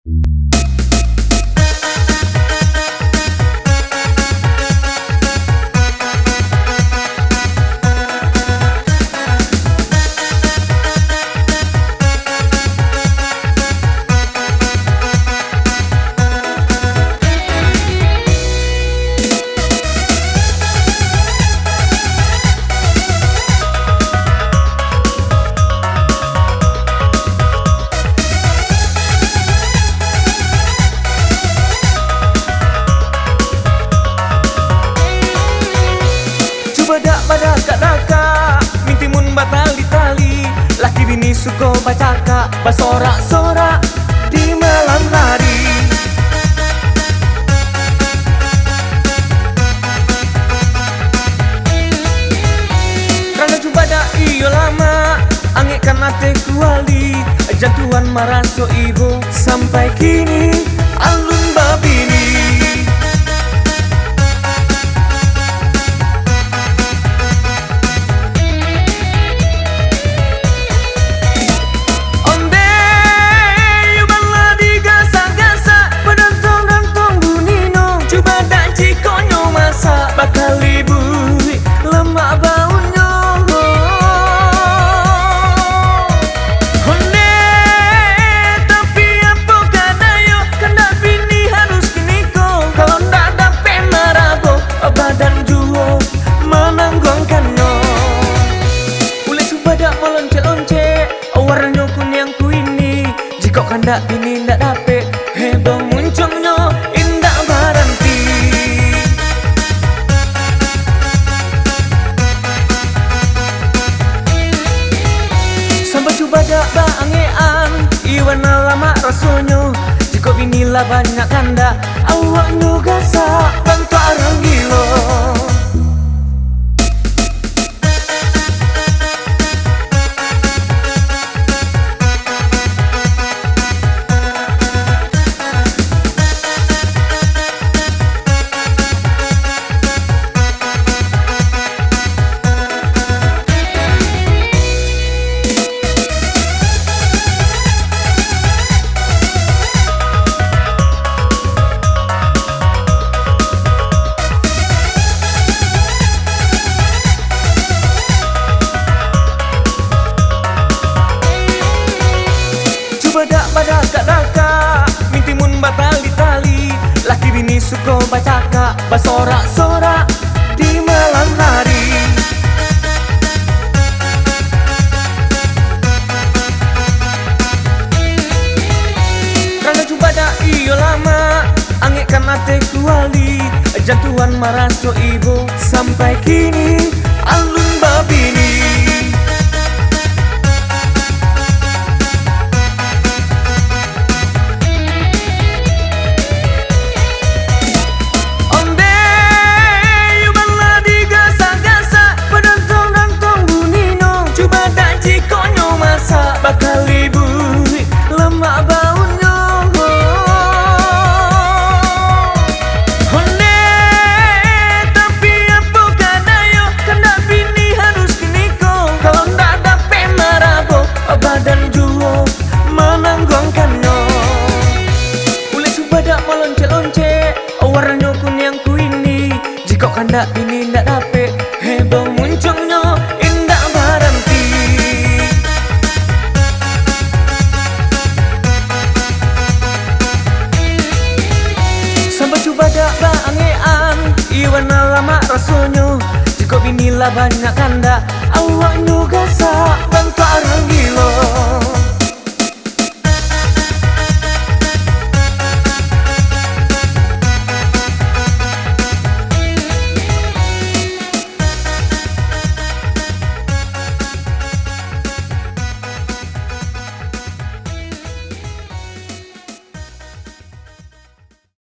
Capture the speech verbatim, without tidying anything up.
Cubadak badakak-dakak, mintimun batali-tali, laki bini suko bacakak, basorak-sorak di malam hari. Karano cubadak iyo lamak, angekkan ateh kuali, jan tuan maraso ibo sampai kini alun babini. Ondeh, iyo bala digasak-gasak, badantong-dantong bunyi no. Cubadak jikok nyo masak, bakalibuik lamak baunyo. Ondeh, tapi apo ka dayo, kandak bini harus kiniko. Kalau ndak dapek marabo, badan juo manangguangkannyo. Ulek cubadak maloncek-loncek, warnanyo kuniang kuini. Jikok kandak bini ndak dapek, heboh muncuangnyo indak baranti. Sampai cubadak baangekan, iyo bana lamak rasonyo. Jikok bini lah banyak kandak, awaknyo gasak bantuak urang gilo. Cubadak badakak-dakak, mintimun batali-tali, laki bini suko bacakak, basorak-sorak di malam hari. Karano cubadak iyo lamak, angekkan ateh kuali, jan tuan maraso ibo sampai kini alun babini. Ondeh, iyo bala digasak-gasak, badantong-dantong bunyi no. Cubadak jikok nyo masak, bakalibuik lamak baunyo. Ondeh, tapi apo ka dayo, kandak bini harus kiniko. Kalau ndak dapek marabo, badan juo manangguangkannyo. Ulek cubadak maloncek-loncek, warnanyo kuniang kuini. Jikok kandak bini ndak dapek, heboh muncuangnyo indak baranti. Sampai cubadak baangekan, iyo bana lamak rasonyo. Jikok bini lah banyak kandak, awaknyo gasak bantuak